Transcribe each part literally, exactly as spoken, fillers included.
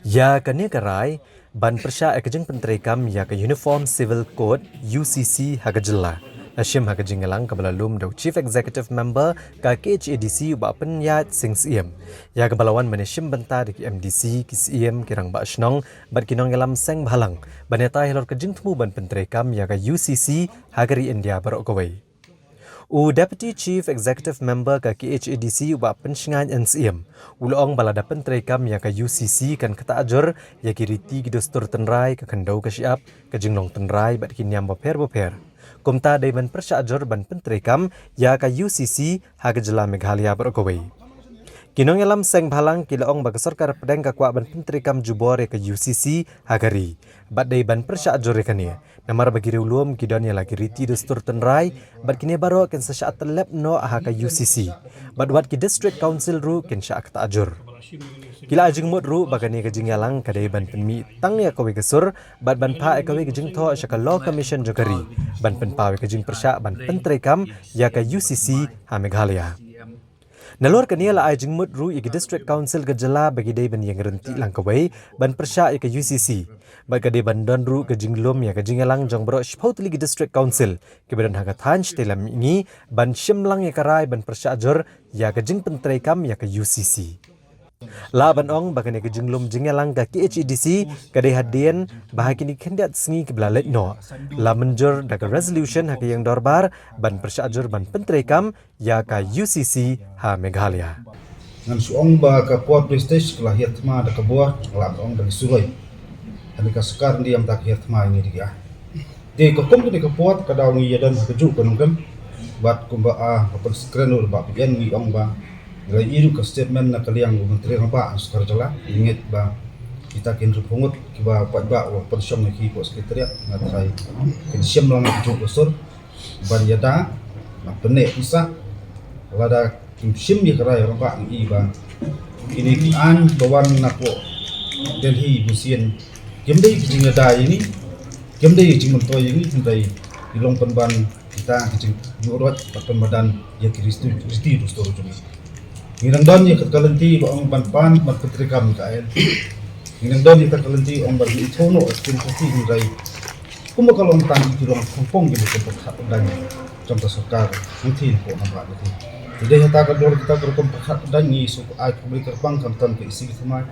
Ïa kane ka rai ban pyrshah ïa ka jingpyntreikam ïa ka Uniform Civil Code, U C C, ha ka jylla, la shim ha ka jingïalang kaba la lum da u Chief Executive Member ka K H A D C, u Bah Pynïaid Sing Syiem, ïa kaba la wan ban ïashim bynta da ki M D C, ki Syiem, ki Rangbah Shnong bad ki nongïalam seng bhalang ban ïatai halor ka jingthmu ban pyntreikam ïa ka U C C ha ka ri India baroh kawei. U Deputy Chief Executive Member ka K H A D C, u Bah Pynshngaiñ N Syiem, u la ong ba lada pyntreikam ïa ka U C C kan ktah jur ïa ki riti ki dustur tynrai, ka khyndew ka shyiap, ka jinglong tynrai bad ki niam bapher bapher. Kumta dei ban pyrshah jur ban pyntreikam ïa ka U C C ha ka jylla Meghalaya baroh kawei. Ki nongïalam seng bhalang ki la ong ba ka sorkar pdeng ka kwah ban pyntreikam jubor ïa ka U C C ha ka ri bad dei ban pyrshah jur ïa kane, namar ba ki riewlum ki don ïa la ki riti dustur tynrai bad kine baroh kin sa shah tyllep noh ha ka U C C bad wat ki District Council ruh kin shah ktah jur. Ki la ai jingmut ruh ba kane ka jingïalang ka dei ban pynmih tang ïa kawei ka sur bad ban phah ïa kawei ka jingthoh sha ka Law Commission jong ka ri ban pynpaw ïa ka jingpyrshah ban pyntreikam ïa ka U C C ha Meghalaya. Nalor kane la ai jingmut ruh ïa ki District Council ka jylla ba ki dei ban ïeng ryntih lang kawei ban pyrshah ïa ka U C C. Bad ka dei ban don ruh ka jinglum ïa ka jingïalang jong baroh shiphew tylli ki District Council kiba don ha ka thaiñ shatei lam mihngi ban shim lang ïa ka rai ban pyrshah jur ïa ka jingpyntreikam ïa ka U C C. Lah ban ong ba kane ka jinglum jingïalang ka K H A D C ka dei hadien ba ha kine ki khyndiat sngi kiba la leit noh la mynjur da ka resolution ha ka ïing dorbar ban pyrshah jur ban pyntreikam ïa ka U C C ha Meghalaya. Ngan shu ong ba ka por prestige ka la hiar thma da ka bor, ka la ong da ka suroi. Kane ka sorkar India mynta ka hiar thma ïa ngi da ki ai. Te ka kum kane ka por ka daw ngi ïa don ha ka juh ka nongkem. Bad kumba a ka pynskren u Bah P N ngi ong ba ngi la ïoh ka statement na ka liang u Myntri Rangbah sorkar jylla, ngi ngeit ba kita ki hynriewphew ngut kiba paidbah u pynshong ïa ki hapoh Secretariat, nga tharai kin shim lang ha ka juh ka sur. Ban ïada, na pyneh pisa, lada kim shim ïa ka rai rangbah ngi i ba kine ki aiñ ba wan na poh Delhi bunsien kim dei ki jingïada ïa ngi, kim dei ki jingmyntoi ïa ngi, hynrei ki long pynban kita ki jingïuhroit bad pynmadan ïa ki riti, riti dustur jong ngi. Ngi dang don ïa ka lynti ba ong ban pan ban pyntreikam ïa ka aiñ. Ngi dang don ïa ka lynti ong ban ithuh noh ïa ka skim thirty, hynrei kumba ka long tang ki long pong pong ki ba pyrkhat pyrdain jong ka sorkar hangthie hapoh nongbah ngi. Te dei hata ka dor kita ka rukom pyrkhat pyrdain ngi shu ai khublei kyrpang khamtam ka isi ka thymmai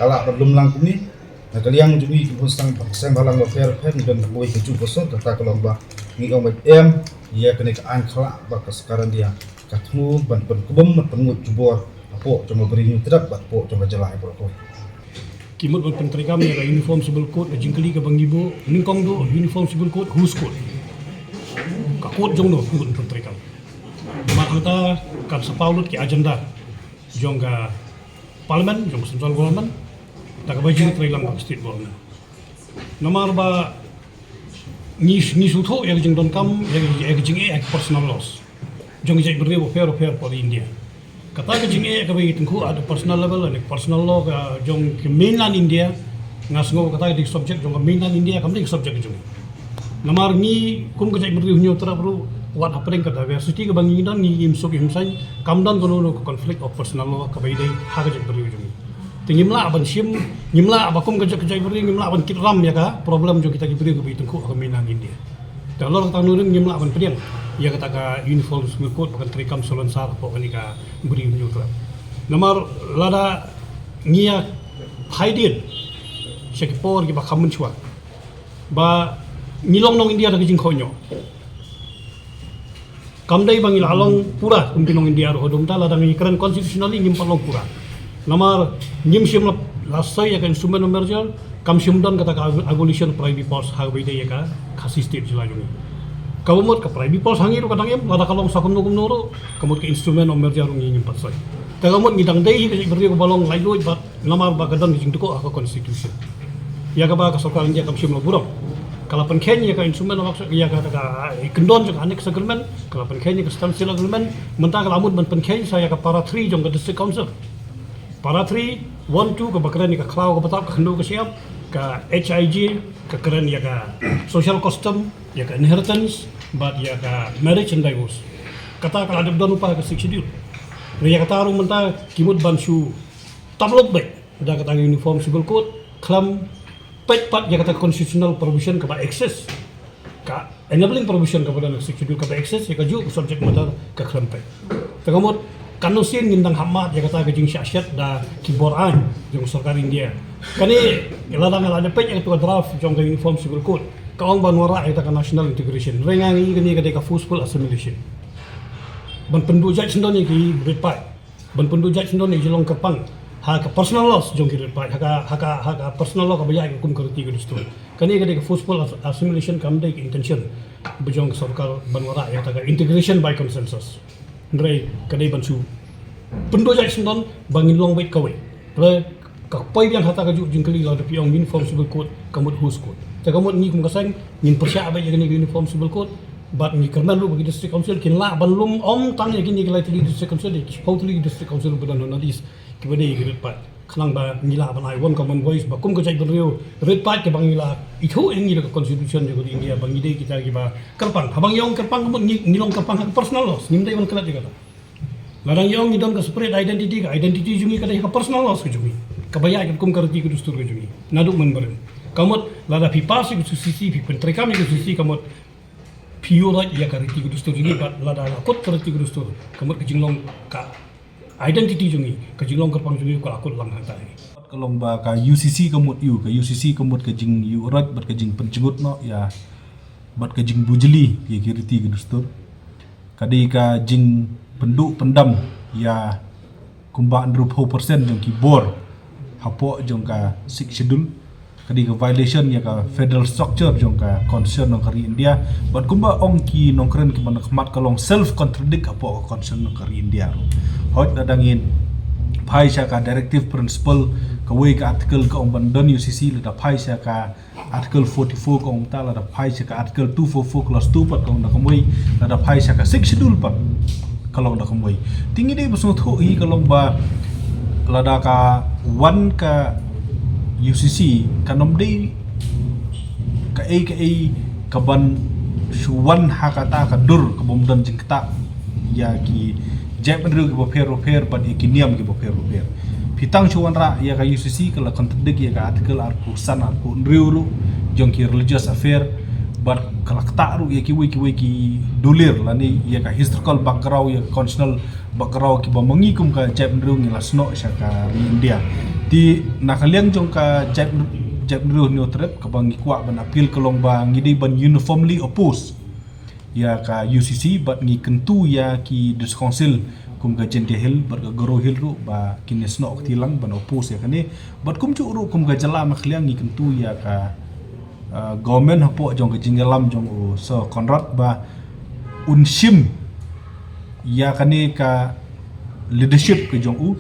ka lah ban lum lang kumne. Na ka liang jong ngi ki khun seng, seng bhalang bapher bapher ngi don kawei ka juh ka sur, kata ka long ba ngi ong ba em ïa kane ka aiñ khlah ba ka sorkar India ka thmu ban pynkbum ban pynnguid jubor hapoh jong ka Bri Hynñiewtrep bad hapoh jong ka jylla baroh kawei. Ki mut ban pyntreikam ïa ka Uniform Civil Code, ka jingkylli kaba ngi buh nyngkong, duh Uniform Civil Code, whose code? Ka code jong no ki mut ban pyntreikam? Namar hangta kan sa paw lut ki agenda jong ka Parliament, jong ka Central Government, da kaba jingtreilang ka State Government. Namar ba ngi, ngi sngewthuh ïa ka jingdonkam ïa ka, ïa ka jingeh ïa ka personal laws jong ki jaitbynriew bapher bapher hapoh India. Kata ka jingeh kaba ngi tyngkhuh at the personal level, at the personal law ka jong ka mainland India, nga sngew kata ka dei subject jong ka mainland India, kam dei subject jong ngi. Namar ngi kum ka jaitbynriew Hynñiewtrep ruh, wat hapdeng ka diversity kaba ngi don, ngi im suk im saiñ, kam don kano kano ka conflict of personal law kaba ïadei ha ka jaitbynriew jong ngi. Te ngim lah ban shim, ngim lah ba kum ka jait, ka jaitbynriew ngim lah ban kit ram ïa ka problem jong kita ki briew kiba ïatyngkhuh ha ka mainland India. Te halor kata ka nongrim ngim lah ban pdiang ïa kata ka Uniform Civil Code ba kan treikam salonsar hapoh kane ka Bri Hynñiewtrep. Namar lada ngi ïa hide sha ki por kiba kham mynshuwa ba ngi long nong India da ka jingkohnguh. Kam dei ba ngi la long pura kum ki nong India ruh, haduh mynta lada ngi kren constitutionally ngim pat long pura. Namar ngim shym la, la soi ïa ka instrument of merger, kam shym don kata ka abolition of privy purse ha kaba ïadei ïa ka Khasi State jylla jong ngi. Kaba mut ka privy purse ha ngi ruh ka dang im, lada ka long sa kumno kumno ruh, ka mut ka instrument of merger ruh ngi ngim pat soi. Te ka mut ngi dang dei hi ka jaitbynriew kaba long laitluid bad namar ba ka don ka jingtyngkhuh ha ka constitution. Ïa kaba ka sorkar India kam shym la burom. Ka la pynkheiñ ïa ka instrument of action, ïa ka, ka, ka kyndon jong ka Annex Agreement, ka la pynkheiñ ïa ka Standstill Agreement, mynta ka la mut ban pynkheiñ sa ïa ka para three jong ka District Council. Para three, one, two, kaba kren ïa ka khlaw ka btap, ka khyndew ka shyiap, ka H I J, ka kren ïa ka social custom, ïa ka inheritance, bad ïa ka marriage and divorce. Kata ka la dep don lypa ha ka Sixth Schedule. Ïa kata ruh mynta ki mut ban shu tap lok beit. Da kata ka Uniform Civil Code khlem peit pat ïa kata ka constitutional provision kaba exist, ka enabling provision kaba don ha Sixth Schedule kaba exist ïa kajuh ka subject matter ka khlem peit. Te ka mut katno sien ngin dang hap mad ïa kata ka jingshah shet da ki bor aiñ jong sorkar India. Kane lada nga la peit ïa kata ka draft jong ka Uniform Civil Code ka ong ban wanrah ïa kata ka national integration. Hynrei nga ngi kane ka dei ka forceful assimilation. Ban pynduh jait syndon ïa ki rit paid, ban pynduh jait syndon ïa ki jinglong kyrpang ha ka personal laws jong ki rit paid, ha ka, ha ka, ha ka personal law kaba ïaid kum ka riti ka dustur. Kane ka dei ka forceful as-, assimilation, kam dei ka intention ba jong ka sorkar ban wanrah ïa kata ka integration by consensus. Hynrei ka dei ban shu pynduh jait syndon ba ngin long beit kawei. Te ka poi biang ha kata kajuh jingkylli, lada phi ong Uniform Civil Code ka mut whose code? Te ka mut ngi kum ka seng ngin pyrshah beit ïa kane ka Uniform Civil Code. Bad ngi kyrmen ruh ba ki District Council kin lah ban lum, ym tang ïa kine ki lai tylli District Council, ïa ki shiphew tylli District Council ba don ha North East kiba dei ki rit paid, khnang ba ngi lah ban ai one common voice ba kum ka jaitbynriew rit paid kaba ngi la ithuh ïa ngi da ka Constitution jong ka India ba ngi dei kita kiba kyrpang. Haba ngi ong kyrpang ka mut ngi, ngi long kyrpang ha ka personal laws, ngim dei ban klet ïa kata. Lada ngi ong ngi don ka separate identity, ka identity jong ngi ka dei ha ka personal laws ka jong ngi kaba ïaid kum ka riti ka dustur ka jong ngi naduh mynbarim. Ka mut lada phi pass ïa ka U C C, phi pyntreikam ïa ka U C C, ka mut phi ïuhroit ïa ka riti ka dustur jong ngi. Bad lada la kut ka riti ka dustur, ka mut ka jinglong, ka identity jong ngi, ka jinglong kyrpang jong ngi ka la kut lang hangta hi. Ka long ba ka U C C ka mut ïu, ka U C C ka mut ka jingïuhroit bad ka jingpynjngut noh ïa bad ka jingbujli ïa ki riti ki dustur. Ka dei ka jingpynduh pyndam ïa kumba hynriewphew percent jong ki bor hapoh jong ka Sixth Schedule. Ka dei ka violation ïa ka federal structure jong ka Constitution jong ka ri India. Bad kumba ong ki nongkren kiba na khmat, ka long self contradict hapoh ka Constitution jong ka ri India ruh. Hooid, lada ngin phai sha ka directive principle, kawei ka article ka ong ban don U C C, lada phai sha ka Article forty-four ka ong mynta, lada phai sha ka Article two four four clause two pat ka long da kumwei, lada phai sha ka Sixth Schedule pat ka long da kumwei. Te ngi dei ba sngewthuh hi ka long ba lada ka wan ka U C C, kan ym dei kaei kaei kaban shu wan ha kata ka dur kabym don jingktah ïa ki jaitbynriew kiba pher ba pher bad ïa ki niam kiba pher ba pher. Phi tang shu wanrah ïa ka U C C, ka la contradict ïa ka Article arphew san, arphew hynriew ruh jong ki religious affair, bad ka la ktah ruh ïa kiwei kiwei ki dulir lane ïa ka historical background, ïa ka constitutional background kiba ma ngi kum ka jaitbynriew ngi la snoh sha ka ri India. Te na ka liang jong ka jait, jaitbynriew Hynñiewtrep, kaba ngi kwah ban appeal ka long ba ngi dei ban uniformly oppose ïa ka U C C, bad ngi kyntu ïa ki District Council kum ka Jaintia Hills bad ka Garo Hills ruh ba kin ïa snoh kti lang ban oppose ïa kane. Bad kumjuh ruh kum ka jylla na ka liang ngi kyntu ïa ka, uh, government hapoh jong ka jingïalam jong u Sir Conrad ba un shim ïa kane ka leadership ka jong u,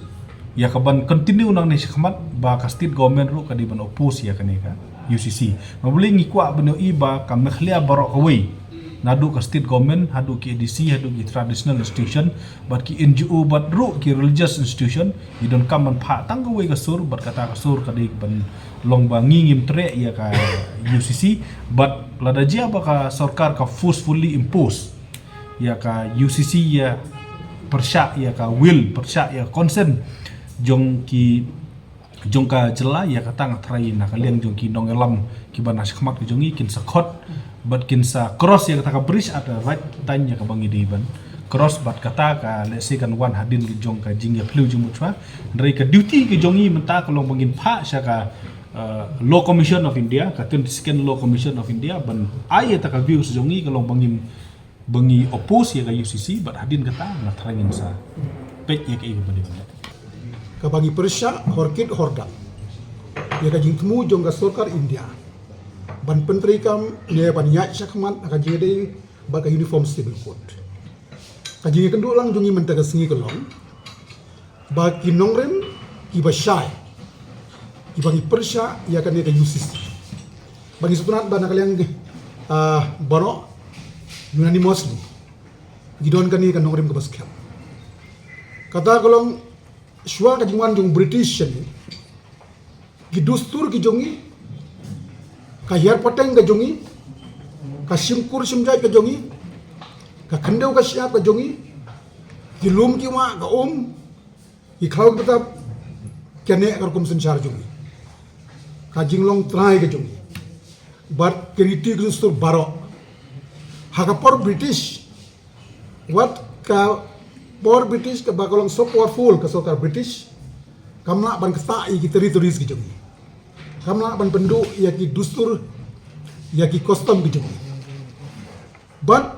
ïa kaban continue nangne shakhmat, ba ka state government ruh ka dei ban oppose ïa kane ka U C C. Namar balei ngi kwah ban ïohi ba ka Meghalaya baroh kawei, naduh ka state government haduh ki A D C haduh ki traditional institution bad ki N G O bad ruh ki religious institution, ngi donkam ban phah tang kawei ka sur, bad kata ka sur ka dei ban long ba ngi ngim treh ïa ka U C C. Bad lada jia ba ka sorkar ka forcefully impose ïa ka U C C, ïa pyrshah ïa ka will, pyrshah ïa ka consent jong ki, jong ka jylla, ïa kata nga tharai na ka liang jong ki nongïalam kiba na shakhmat ka jong ngi kin sa khot bad kin sa cross ïa kata ka bridge at the right time ïa kaba ngi dei ban cross. Bad kata ka, let's say, kan wan hadien jong ka jingïaphylliew jingmut shuwa. Hynrei ka duty ka jong ngi mynta ka long ba ngin phah sha ka, uh, Law Commission of India, ka twenty-second Law Commission of India, ban ai ïa kata ka views jong ngi, ka long ba ngin, ba ngi oppose ïa ka U C C. Bad hadien kata nga tharai ngin sa peit ïa kaei kaba dei ban leh. Kaba ngi pyrshah hor kit hor dak ïa ka jingthmu jong ka sorkar India ban pyntreikam ne ban ïaid shakhmat ha ka jingïadei bad ka Uniform Civil Code. Ka jingïakynduh lang jong ngi mynta ka sngi ka long ba ki nongrim kiba shai, kiba ngi pyrshah ïa kane ka U C C, ba ngi sngewtynnat ba na ka liang, ah, baroh unanimously ngi don kane ka nongrim kaba skhem. Kata ka long shuwa ka jingwan jong British shane, ki dustur ki jong ngi, ka hiar pateng ka jong ngi, ka shimkur shimjait ka jong ngi, ka khyndew ka shyiap ka jong ngi, ki lum ki wah ka um, ki khlaw ki btap, Kane ka rukom synshar jong ngi, ka jinglong trai ka jong ngi, bad ka riti ka dustur baroh. Ha ka por British, wat ka por British kaba ka long so powerful ka sorkar British, kam lah ban ktah ïa ki territories ki jong ngi, kam lah ban pynduh ïa ki dustur, ïa ki custom ki jong ngi. Bad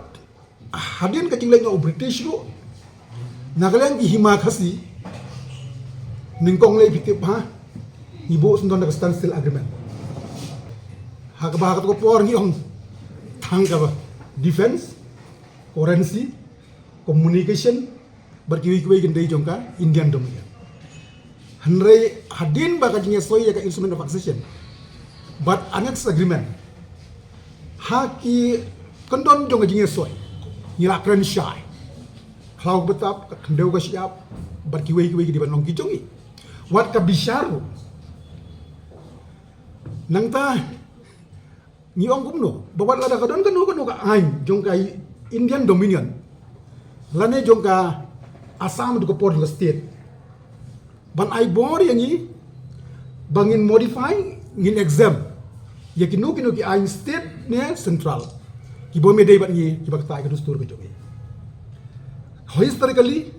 hadien ka jingleit noh u British ruh, na ka liang ki hima Khasi, nyngkong lei phi tip ha, ngi buh syndon da ka Standstill Agreement. Ha kaba ha kato ka por ngi ong tang kaba defense, currency, communication, bad kiwei kiwei ki dei jong ka Indian Dominion. Hynrei hadien ba ka jingïasoi ïa ka Instrument of Accession bad Annex Agreement, ha ki kyndon jong ka jingïasoi, ngi la kren shai. Khlaw ka btap, ka khyndew ka shyiap, bad kiwei kiwei ki dei ban long ki jong ngi. Wat ka bishar ruh, nangta ngi ong kumno, ba wat lada ka don kano kano ka aiñ jong ka Indian Dominion, lane jong ka Assam haduh ka por jong ka state, ban ai bor ïa ngi ba ngin modify, ngin exempt ïa kino kino ki aiñ state ne central, kiba ym dei bad ngi, kiba ktah ïa ka dustur ka jong ngi. Historically,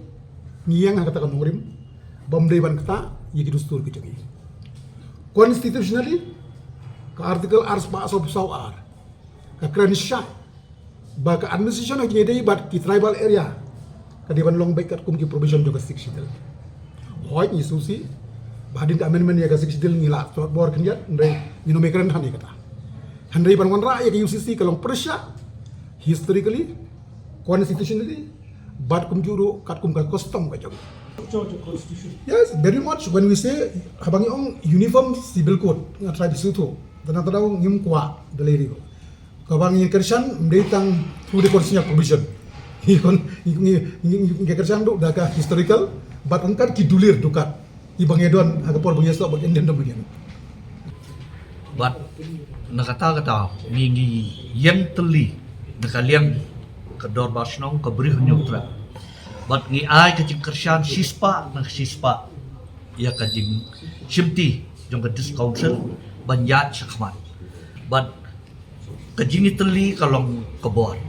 ngi ïeng ha kata ka nongrim bym dei ban ktah ïa ki dustur ki jong ngi. Constitutionally, ka Article arspah sawphew saw ar ka kren shai ba ka administration ha kine dei bad ki tribal area ka dei ban long beit katkum ki provision jong ka Sixth Schedule. Hooid, ngi sngewsih ba hadien ka amendment ïa ka Sixth Schedule ngi la tlot bor khyndiat, hynrei ngin ym kren than ïa kata. Hynrei ban wanrah ïa ka U C C ka long pyrshah historically, constitutionally, bad kumjuh ruh katkum ka custom ka jong. Yes, very much. When we say, haba ngi ong uniform civil code, nga try to suthu, tang tang ngim kwah da lei ruh. Kaba ngi kyrshan ym dei tang through the constitutional provision. Ngi kon, ngi, ngi, ngi, ngi kyrshan ruh da ka historical, bad ryngkat ki dulir dukat kiba ngi don ha ka por ba ngi ïasoh bad Indian Dominion. Bad na kata kata ngi, ngi ïeng tylli na ka liang ka Dorbar Shnong, ka Bri Hynñiewtrep. Bad ngi ai ka jingkyrshan shispah na shispah ïa ka jingshimti jong ka District Council ban ïaid shakhmat. Bad ka jingïatylli ka long ka bor.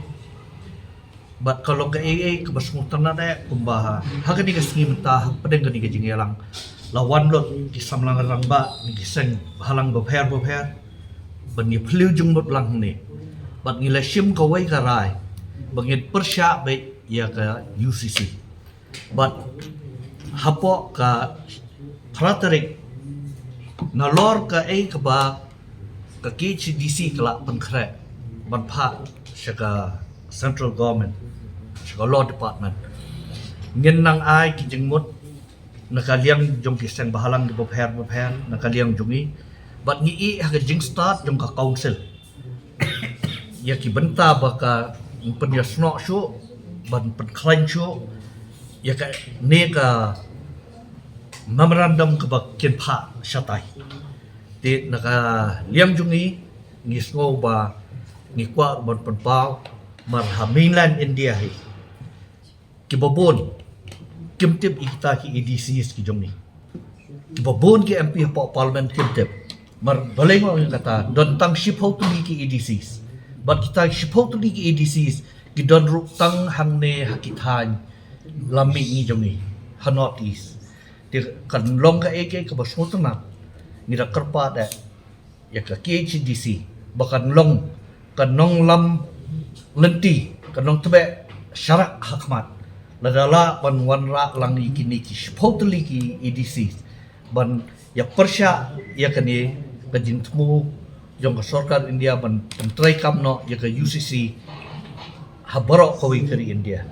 Bad ka long kaei kaei kaba sngewtynnat eh, kumba ha kane ka sngi mynta, hapdeng kane ka jingïalang, la wan lut ki samla rangbah na ki seng bhalang bapher bapher ban ïaphylliew jingmut lang hangne. Bad ngi la shim kawei ka rai ba ngin pyrshah beit ïa ka U C C. Bad hapoh ka phra tarik, nalor kaei kaba ka K H A D C ka la pynkhreh ban phah sha ka central government, sha ka law department, ngin nang ai ki jingmut na ka liang jong ki seng bhalang kiba pher bapher na ka liang jong ngi. Bad ngi ïeh ha ka jingstad jong ka council ïa ki bynta ba kan pynïasnoh shuh, ban pynkhlaiñ shuh ïa kane ka memorandum kaba kin phah shatai. Te na ka liang jong ngi, ngi sngew ba ngi kwah ban pynpaw, mar ha mainland India hi kiba bun kim tip ïa kita ki A D Cs ki jong ngi. Kiba bun ki M P hapoh Parliament kim tip. Mar balei nga ong ïa kata, don tang shiphew tylli ki A D Cs. Bad kita shiphew tylli ki A D Cs ki don ruh tang hangne ha ki thaiñ lam mihngi jong ngi ha North East. Te kan long kaei kaei kaba sngewtynnat, ngi da kyrpad eh ïa ka K H A D C ba kan long ka nonglam lynti, ka nongtbeh sharak ha khmat, lada lah ban wanrah lang ïa kine ki shiphew tylli ki A D C ban ïa pyrshah ïa kane ka jingthmu jong ka sorkar India ban pyntreikam noh ïa ka U C C ha baroh kawei ka ri India.